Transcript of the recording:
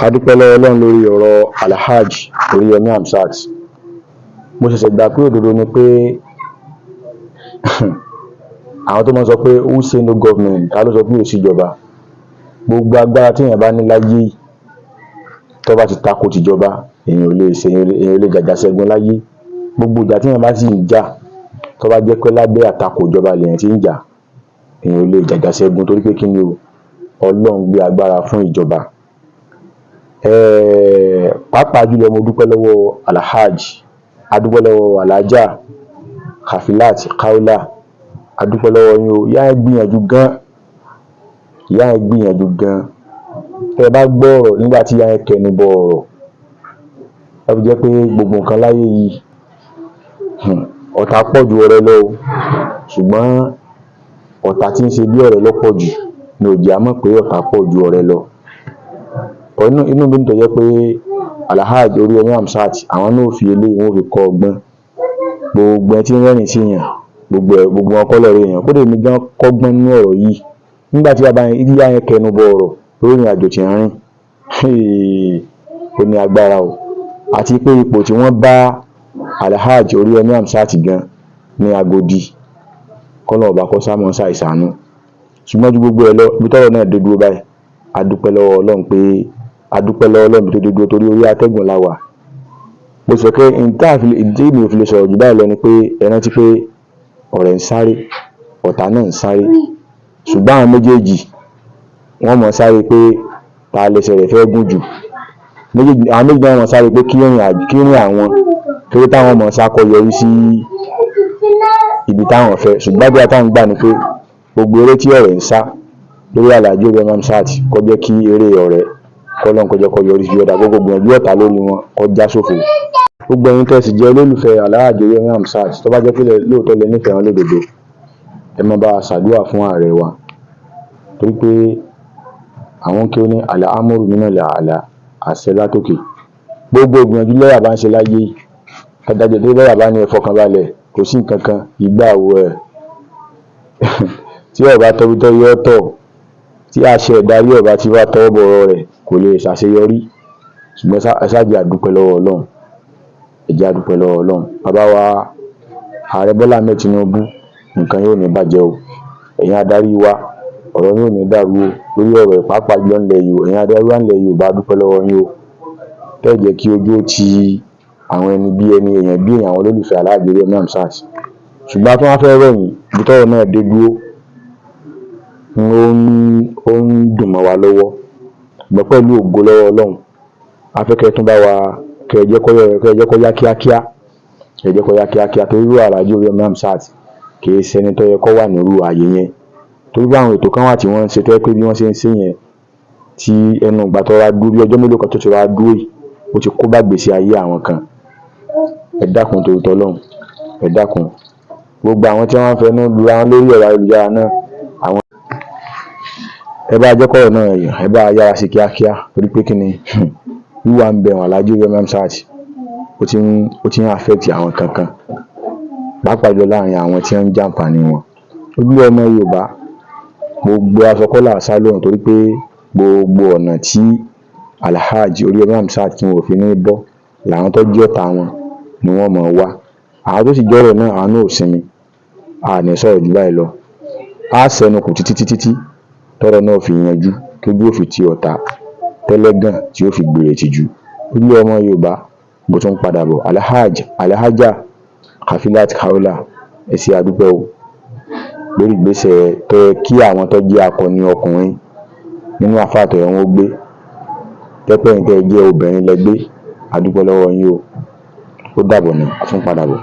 A dúpẹ́ lọ́wọ́ Ọlọ́run lórí ọ̀rọ̀ Alhaj Oríyọmí Hamzat. Mo ṣẹ̀ṣẹ̀ gbà pé òdodo ni pé àwọn tó máa ń sọ pé "Who say no government?", ta ló sọ pé ò síjọba? Gbogbo agbára tí èèyàn bá ní láyé yìí, tó bá ti tako tìjọba, èèyàn ò lè ṣe, èèyàn ò lè jàjà ṣẹ́gun láyé. Gbogbo ìjà tí èèyàn bá sì ń jà, tó bá jẹ́ pé lábẹ́ àtakò ìjọba lèèyàn ti ń jà, èèyàn ò lè jàjà ṣẹ́gun, torí pé kí ni o? Ọlọ́run gbé agbára fún ìjọba. Pàápàá jùlọ, mo dúpẹ́ lọ́wọ́ Alhaj, a dúpẹ́ lọ́wọ́ Alhaja Kafilat Kaula, a dúpẹ́ lọ́wọ́ yín o. Ìyá yẹn gbìyànjú gan, ìyá yẹn gbìyànjú gan. Tẹ́ ẹ bá gbọ́ ọ̀rọ̀ nígbà tí ìyá yẹn kẹnu bọ ọ̀rọ̀, ó fi jẹ́ pé gbogbo nǹkan láyé yìí, ọ̀tá pọ̀ ju ọ̀rẹ́ lọ o, ṣùgbọ́n ọ̀tá tí ń ṣe bí ọ̀rẹ́ ló pọ̀ jù ni ò jẹ́ á mọ̀ pé ọ̀tá pọ̀ ju ọ̀rẹ́ lọ. Inú mi dùn tó jẹ́ pé Alhaj Oríyọmí Hamzat, àwọn náà ó fi eléyìí, wọ́n ó fi kọ́ ọgbọ́n. Gbogbo ẹni tí ń rẹ́rìn sí èèyàn, gbogbo ẹ̀, gbogbo wọn kọ́ lọ̀rẹ́ èèyàn. Kódà èmi gan kọ́gbọ́n nínú ọ̀rọ̀ yìí nígbà tí bàbá yẹn, ìyá yẹn kẹnu bọ ọ̀rọ̀ lórí ìrìn àjò tí ń rìn, ó ní agbára o, àti pé ipò tí wọ́n bá Alhaj Oríyọmí Hamzat gan ní Agodi, kọ́lọ́run ọba kó sá mọ́ ṣàìsàánú. Ṣùgbọ́n ju gbogbo ẹ̀ lọ, ibi tọ́rọ̀ náà dé dúró báyìí, a dúpẹ́ lọ́wọ́ Ọlọ́run pé a dúpẹ́ lọ́wọ́ Ọlọ́run tó dé dúró, torí orí atẹ́gùn la wà. Bó ṣe pé ìdí mi ò fi lè sọ̀rọ̀ jù báyìí lọ ni pé ẹ rántí pé ọ̀rẹ́ ń sáré, ọ̀tá náà ń sáré, ṣùgbọ́n àwọn méjèèjì, wọ́n mọ̀ sáré pé ta lẹsẹ̀ rẹ̀ fẹ́ gùn jù. Méjèèjì, àwọn méjèèjì náà mọ̀ sáré pé kí ìrìn àwọn kéré táwọn mọ̀ sá kó yọrí sí ibi táwọn fẹ́. Ṣùgbọ́n àdúrà táwọn gbà ni pé gbogbo eré tí ọ̀rẹ́ ń sá lórí Alhaji Oríyọmí Hamzat, kó jẹ́ kí eré ọ̀rẹ́ kọ́lọ́run kó jẹ́ kó yọrí sí ọ̀dà, gbogbo gbìyànjú ọ̀tá lórí wọn kó já sófo. Gbogbo ẹ̀yin tẹ́ ẹ sì jẹ́ olólùfẹ́ Alhaji Oríyọmí Hamzat, tó bá jẹ́ pé lóòótọ́ lẹ nífẹ̀ẹ́ wọn lódodo, ẹ máa bá wa ṣàdúrà fún ààrẹ wa, torí pé àwọn kí ó ní al-amru minal a'la, àṣẹ látòkè. Gbogbo ìgbìyànjú lọ́yà bá ń ṣe láyé, adájọ́ tó lọ́yà bá ní ẹ fọkànbalẹ̀, kò sí nǹkan kan ìgbà wo ẹ̀ tí ọba tọ́bi tó yọ tọ̀, tí àṣẹ ìdarí ọba ti wá tọwọ́ bọ ọ̀rọ̀ rẹ̀, kò lè ṣàṣeyọrí. Ṣùgbọ́n ẹ ṣáà jẹ́ a dúpẹ́ lọ́wọ́ Ọlọ́run, ẹ jẹ́ a dúpẹ́ lọ́wọ́ Ọlọ́run. Bàbá wa Ààrẹ Bọ́lá Ahmed Tinubu, nǹkan yóò ní bàjẹ́ o. Ẹ̀yin adarí wa, ọ̀rọ̀ yín ò ní dàrú o lórí ọ̀rọ̀ ẹ̀, pàápàá jùlọ nílẹ̀ Yorùbá. Ẹ̀yin adarí wa nílẹ̀ Yorùbá, a dúpẹ́ lọ́wọ́ yín o, tẹ́ ẹ̀ jẹ́ kí ojú ó ti àwọn ẹni bí ẹni, èèyàn bí èèyàn, àwọn olólùfẹ́ Alhaji Oríyọmí Hamzat. Ṣùgbọ́n a tún wá fẹ́ rọ̀ yín, ibi tọ́rọ̀ náà dé dúró, ó ń dùn mọ́ wa lọ́wọ́, ṣùgbọ́n pẹ̀lú ògo lọ́wọ́ Ọlọ́run, a fẹ́ kẹ́ ẹ tún bá wa kẹ́ ẹ jẹ́ kó yá kíákíá, kẹ́ ẹ jẹ́ kó yá kíákíá, torí irú Alhaji Oríyọmí Hamzat kì í ṣẹni tó yẹ kó wà nírú ààyè yẹn, torí pé àwọn ètò kan wà tí wọ́n ń ṣe tó jẹ́ pé bí wọ́n ṣe ń ṣe yẹn, tí ẹnu ìgbà tó rọra dúró bí ọjọ́ mélòó kan tó ti rọra dúró yìí, ó ti kó bá ìgbésí ayé àwọn kan. Ẹ dákun, torí tọlọ́run, ẹ dákun. Gbogbo àwọn tí wọ́n ń fẹnu lura wọn lórí ẹ̀rọ ayélujára náà, àwọn ẹ bá jẹ́ kọ́rọ̀ náà, ẹ bá yára sí kíákíá, torí pé kí ni? Wíwà ń bẹ̀ wọ́n Alhaji Oríyọmí Hamzat, ó ti ń affect àwọn kankan, pàápàá jùlọ láàrin àwọn tí wọ́n ń jàǹfààní wọn. Ojúlówó ọmọ Yorùbá, gbogbo aṣọ kọ́ là ń sá lóòrùn, torí pé gbogbo ọ̀nà tí Alhaji Oríyọmí Hamzat tí wọn ò fi ní bọ́ làwọn tó jẹ́ ọ̀tá wọn ni wọ́n máa wá. Àwọn tó sì jọ́rẹ̀ náà, àwọn náà ò sinmi. A ní sọ̀rọ̀ jù báyìí lọ, á sẹnu kù títí títí tí tọ́rọ̀ náà ó fi yanjú, tójú ó fi ti ọ̀tá tẹ́lẹ́gàn tí ó fi gbèrè ìtìjú. Ojúlówó ọmọ Yorùbá, mo tún ń padà bọ̀. Alhaj, Alhaja Kafilat Kaola, ẹ ṣé, a dúpẹ́ o lórí ìgbésẹ̀ tó yẹ kí àwọn tó jẹ́ akọni ọkùnrin nínú àfáà tó yẹ wọ́n gbé tẹ́pẹ́. Ẹ̀yin tẹ́ ẹ jẹ́ obìnrin lẹ gbé, a dúpẹ́ lọ́wọ́ yín o. Ó dàbọ̀ náà, a tún padà bọ̀.